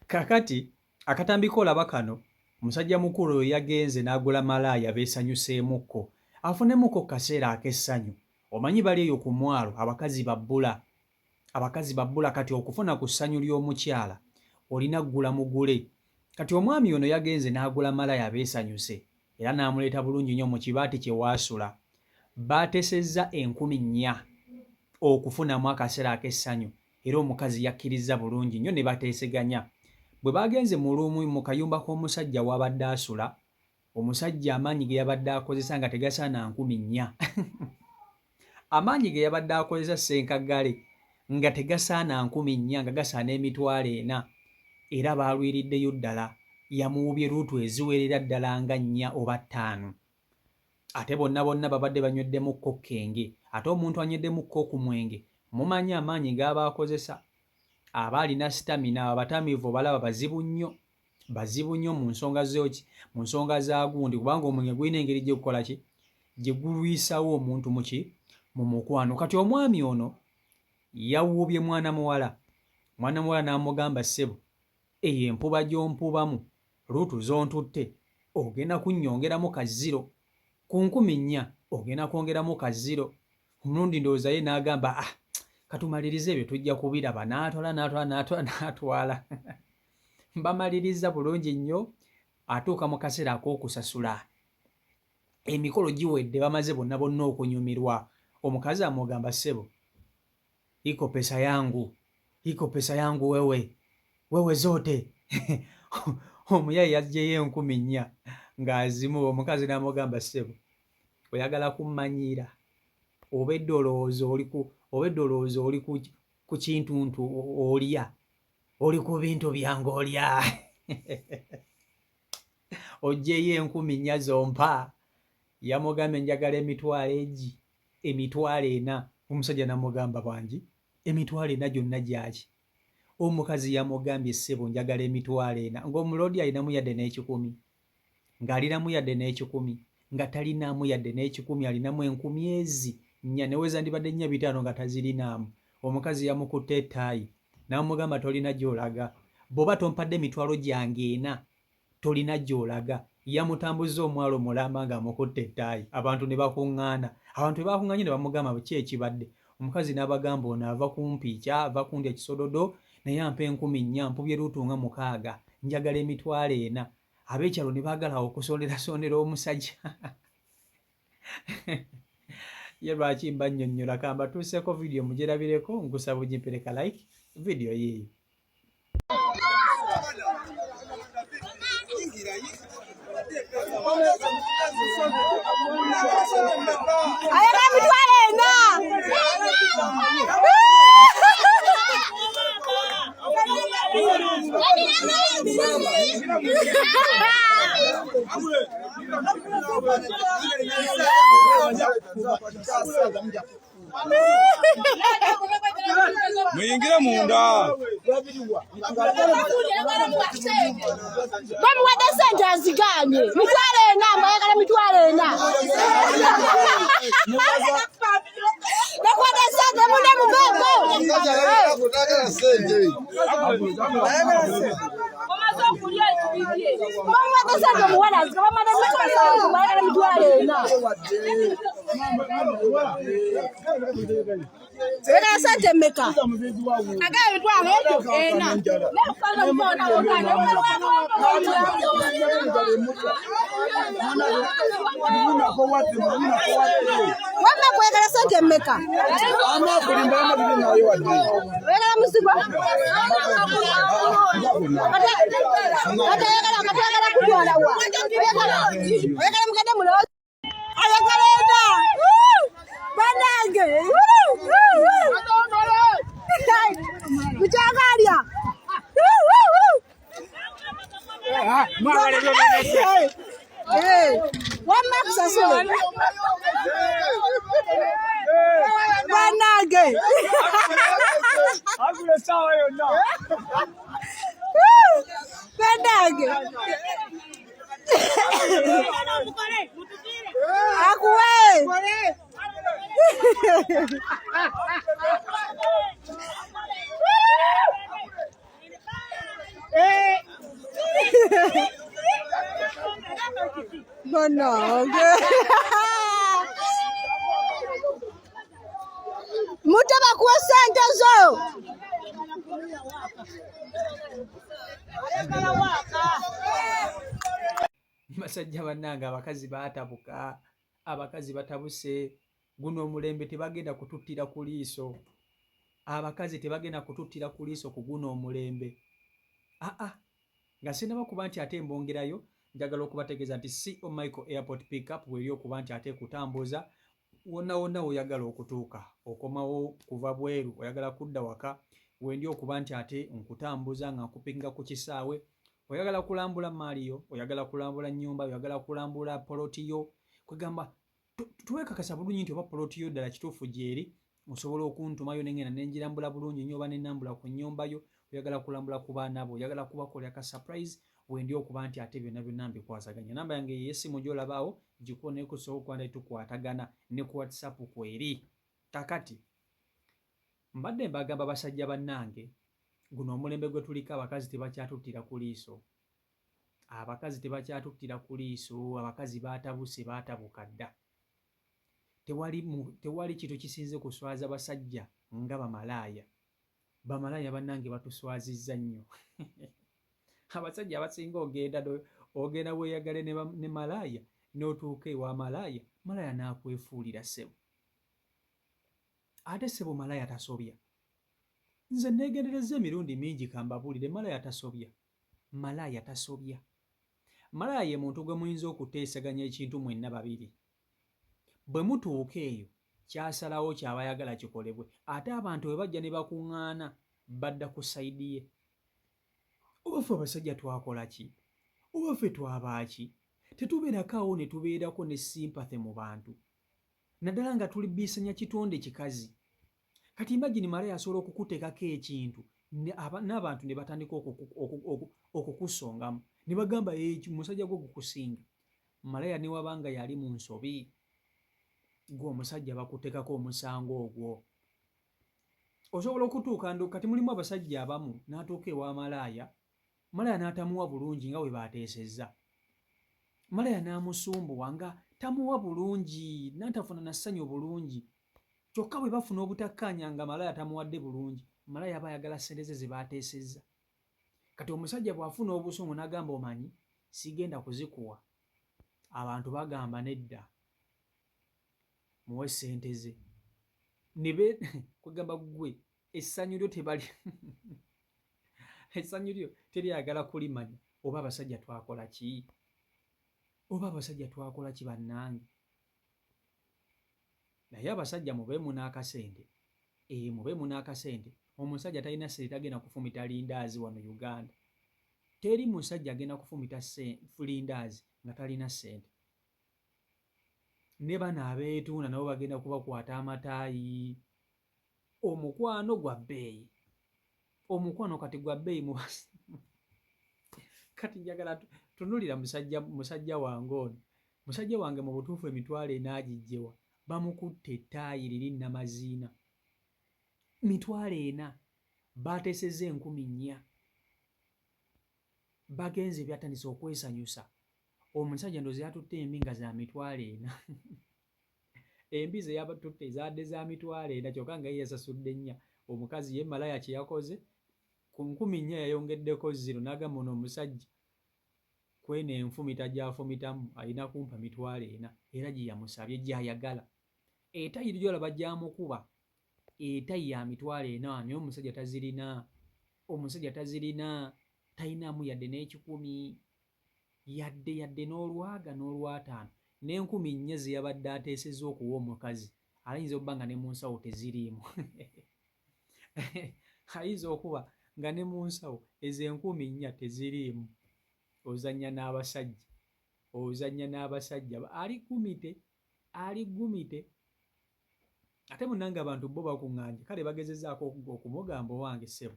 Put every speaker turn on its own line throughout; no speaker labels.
Kakati akatambi k'olaba kano, musajja mukulu oyo yagenze n'agula malaaya beesanyuseemukko, afunemuko ku kaseera ak'essanyu. Omanyi bali eyo ku mwalo abakazi babbula, abakazi babbula kati okufuna ku ssanyu ly'omukyala olina ggula mugule. Kati omwami ono yagenze n'agula malaaya beesanyuse era n'amuleeta bulungi nnyo mu kibaati kye waasula. Baatesezza 4000 okufunamu akaseera ak'essanyu era omukazi yakkirizza bulungi nnyo ne bateeseganya. Bwe baagenze mu luumu mu kayumba k'omusajja w'abadde asula, omusajja amaanyi ge yabadde akozesa nga tegasaana 4000. Amaanyi ge yabadde akozesa ssenkaggale nga tegasaana 4000 nga gasaana 40,000 era baalwiriddeyo ddala. Yamuwuubye luutu eziwerera ddala nga nnya oba ttaano. Ate bonna bonna babadde banyweddemu kko kenge. Ate omuntu anyeddemu kko ku mwenge mumanyi amaanyi g'aba akozesa? Aba alina sitamina. Abo abatamiivu obalaba bazibu nnyo. Bazibu nnyo mu nsonga z'oki, mu nsonga za gundi kubanga omwenge gulina engeri gye gukola ki? Gye gulwisawo omuntu mu ki? Mu mukwano. Kati omwami ono yawuubye mwana muwala. Mwana muwala n'amugamba ssebo eyo empuba gy'ompubamu luutu z'ontutte ogenda kunnyongeramu ka zero ku 4000 ogenda kwongeramu ka zero. Omulundi ndowooza ye n'agamba ah katumalirize ebyo tujja kubiraba n'atwala n'atwala n'atwala n'atwala mbamalirizza bulungi nnyo atuuka mu kaseera ak'okusasula emikolo giwedde bamaze bonna bonna okunyumirwa omukazi amugamba ssebo Iko pesa yangu, iko pesa yangu wewe, wewe zote. Omuyaye yaggyeyo 4000 ng'azimuwa omukazi n'amugamba ssebo oyagala kummanyiira obedda olowooza oli ku obedda olowooza oli ku ku kintuntu olya oli ku bintu byange olya oggyeyo 4000 zompa yamugambye njagala emitwalo egi 40,000. Omusajja n'amugamba, Wangi, 40,000 gyonna gyaki? Omukazi yamugambye, Ssebo, njagala 40,000. Nga omuloodi alinamu yadde n'ekikumi? Nga alinamu yadde n'ekikumi? Nga talinaamu yadde n'ekikumi, alinamu enkumi ezi nnya, ne we zandibadde nnya bitaano nga tazirinaamu. Omukazi yamukutte ettaayi, n'amugamba, Tolina gy'olaga. Bw'oba tompadde mitwalo gyange ena, tolina gy'olaga. Yamutambuzza omwalo mulamba ng'amukutte ettaayi, abantu ne bakuŋŋaana. Abantu bwe baakuŋŋaanye ne bamugamba ki ekibadde, omukazi n'abagamba ono ava kumpiikya, ava kundya kisododo naye ampa 4000, mpubye luutu nga mukaaga, njagala 40,000. Ab'ekyalo ne baagala okusonderasondera omusajja. Ye lwaki mba nnyonnyola? Kambatuuseeko vidiyo mugyerabireko, nkusaba ogimpereka like vidiyo yiiyo.
Ayagala 40,000.
Muyingire munda.
Bamuwadde sente aziganye 40,000 mbu ayagala 40,000. Bakuwadde sente mune muveeko. Bamuwadde sente omuwala aziga bamuwadde sente ayagala 40,000. Oyagala sente mmeka? Agala 40,000. Wamma kwegala sente mmeka? Oyagala muzigo? Kati oyagala kutwala wa? Oyagala mugende mulowooza? Ayagala ena. Banange. Mukyagalya. Wamma kusasule. Banange. Banange. Akuwe. Eh. Bannange. Muto bakuwa ssente zo.
Basajja bannange, abakazi baatabuka, abakazi batabuse. Guno omulembe tebagenda kututtira ku liiso, abakazi tebagenda kututtira ku liiso ku guno omulembe. Aa, nga sinaba kuba nti ate mbongerayo, njagala okubategeeza nti CO Michael Airport Pickup bweri okuba nti ate kutambuza wonna wonna woyagala okutuuka. Okomawo kuva bweru, oyagala kudda waka, wendi okuba nti ate nkutambuza nga nkupikinga ku kisaawe. Oyagala kulambula maali yo, oyagala kulambula nnyumba, oyagala kulambula poloti yo, kwegamba twekakasa bulungi nti oba poloti yo ddala kituufu gyeri, osobola okuntumayo nengenda nenjirambula bulungi nnyo, oba nenambula ku nnyumba yo. Oyagala kulambula ku baana bo, oyagala kubakolera ka surprise, wendi okuba nti ate byonna byonna mbikwasaganya. Namba yange ey'essimu gy'olabaawo gikuwa naye kusobola okuba nti tukwatagana ne ku WhatsApp kweri. Kakati mbadde mbagamba, basajja bannange, guno omulembe gwe tuliko abakazi tebakyatuttira ku liiso, abakazi tebakyatuttira ku liiso. Abakazi baatabuse, baatabuka dda. Tewali, tewali kintu kisinze kuswaza basajja nga bamalaaya. Bamalaaya bannange batuswazizza nnyo. Abasajja abasinga ogenda ogenda weeyagale ne malaaya, n'otuuka ewa malaaya, malaaya n'akwefuulira ssebo. Ate ssebo malaaya tasobya. Nze neegendereza emirundi mingi, kambabuulire, malaaya tasobya, malaaya tasobya. Malaaya ye muntu gwe muyinza okuteesaganya ekintu mwenna babiri, bwe mutuuka eyo kyasalawo kyaba ayagala kikolebwe, ate abantu bwe bajja ne bakuŋŋaana badda ku side ye. Oba ffe abasajja twakola ki? Oba ffe twabaaki? Tetubeerako awo ne tubeerako ne sympathy mu bantu, naddala nga tuli biisanya kitonde kikazi. Kati imagine malaaya asobola okukuteekako ekintu n'abantu ne batandika okukusongamu ne bagamba musajja gwo gukusinga. Malaya ne wabanga yali mu nsobi, gwe omusajja bakuteekako omusango ogwo. Osobola okutuuka ndo kati mulimu abasajja abamu n'atuuka ewa malaaya, malaya n'atamuwa bulungi nga bwe baateesezza, malaya n'amusumbuwa nga tamuwa bulungi, n'atafuna na ssanyu bulungi. Kyokka bwe bafuna obutakkaanya nga malaya tamuwadde bulungi, malaya aba ayagala ssente ze ze baateesezza. Kati omusajja bw'afuna obusungu n'agamba, omanyi sigenda kuzikuwa, abantu bagamba nedda, muwe ssente ze. Nebe kwegamba ggwe essanyu lyo tebali, essanyu lyo teryagala kulimanya. Oba abasajja twakola ki? Oba abasajja twakola ki bannange? Naye abasajja mubeemu n'akasente, ee, mubeemu n'akasente. Omusajja talina ssente tagenda kufumita lindaazi wano Uganda. Teri musajja agenda kufumita lindaazi nga talina ssente. Ne bano abeetunda nabo bagenda kubakwata amataayi. Omukwano gwa bbeeyi, omukwano kati gwa bbeeyi mu kati njagala tunulira musajja, musajja wange ono, musajja wange mu butuufu 400,000 agiggyewa? Bamukutte ettaayi liri namaziina 400,000, baateesezza 4,000. Bagenze byatandise okwesanyusa. Omusajja ndowooza yatutte embi nga za 400,000. Embi ze yabatutte zaadde za 400,000, kyokka nga ye yasasudde 4. Omukazi ye malaya kye yakoze, ku 4,000 yayongeddeko zero, n'agamba ono omusajja kweno enfumita gy'afumitamu alina kumpa 400,000, era gye yamusabye gy'ayagala. Etayi gy'olaba gy'amukuba etayi ya 400,000, naye omusajja tazirina, omusajja tazirina, talinaamu yadde n'ekikumi, yadde yadde n'olwaga n'olwataano. N'4,000 ze yabadde ateesezza okuwa omukazi ayinza okuba nga ne mu nsawo teziriimu, ayinza okuba nga ne mu nsawo ezo 4,000 teziriimu. Ozannya n'abasajja, ozannya n'abasajja. Ali gumite, ali gumite. Ate munnange abantu bo bakuŋŋaanye, kale bagezezzaako okumugamba, owange ssebo,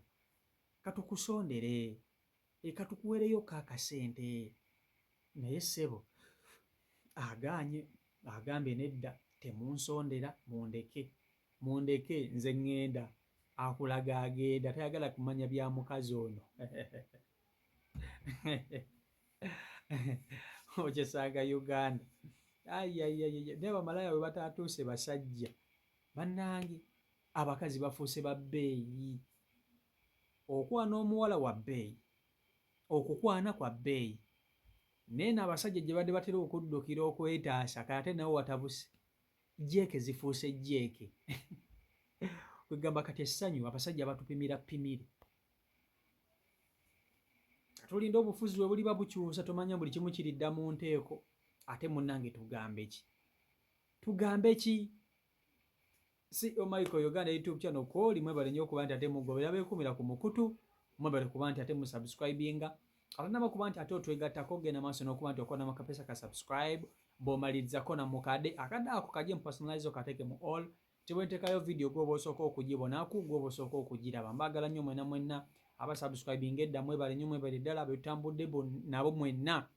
katukusondere, e katukuweereyoko akasente, naye ssebo agaanye, agambye nedda, temunsondera, mundeke, mundeke nze ŋŋenda. Akulaga agenda, tayagala kumanya bya mukazi ono. Okyesanga Uganda. Ayayayaya, naye bamalaya bwe batatuuse basajja bannange, abakazi bafuuse ba bbeeyi. Okwana omuwala wa bbeeyi, okukwana kwa bbeeyi, naye n'abasajja gye badde batera okuddukira okwetaasa kati ate nawe watabuse. Jeeke zifuuse jeeke, kwegamba kati essanyu abasajja batupimira pimire. Tulinda obufuzi bwe buliba bukyusa, tomanya buli kimu kiridda mu nteeko. Ate munnange tugambe ki? Tugambe ki? CEO Michael Uganda YouTube channel kwoli, mwebale nnyo okuba nti ate mugobera beekumira ku mukutu, mwebale kuba nti ate musubscribinga. Atanaba kuba nti ate otwegattako, genda maaso n'okuba nti okona makapesa ka subscribe. Bw'omalirizako na mukadde akadde ako kajje mu personalize, okateeke mu all tibwentekayo video gwoba osooka okugibonaku, gwoba osooka okugiraba. Mbaagala nnyo mwena mwenna abasubscribinga edda, mwebale nnyo, mwebale ddala betutambudde nabo mwenna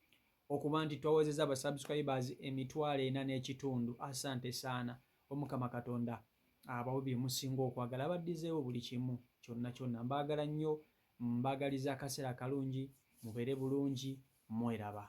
okuba nti twawezeza abasubscribers 4500. Asante saana. Omukama Katonda abawe bye musinga okwagala, abaddizeewo buli kimu kyonna kyonna. Mbaagala nnyo, mbaagaliza akaseera akalungi, mubeere bulungi, mweraba.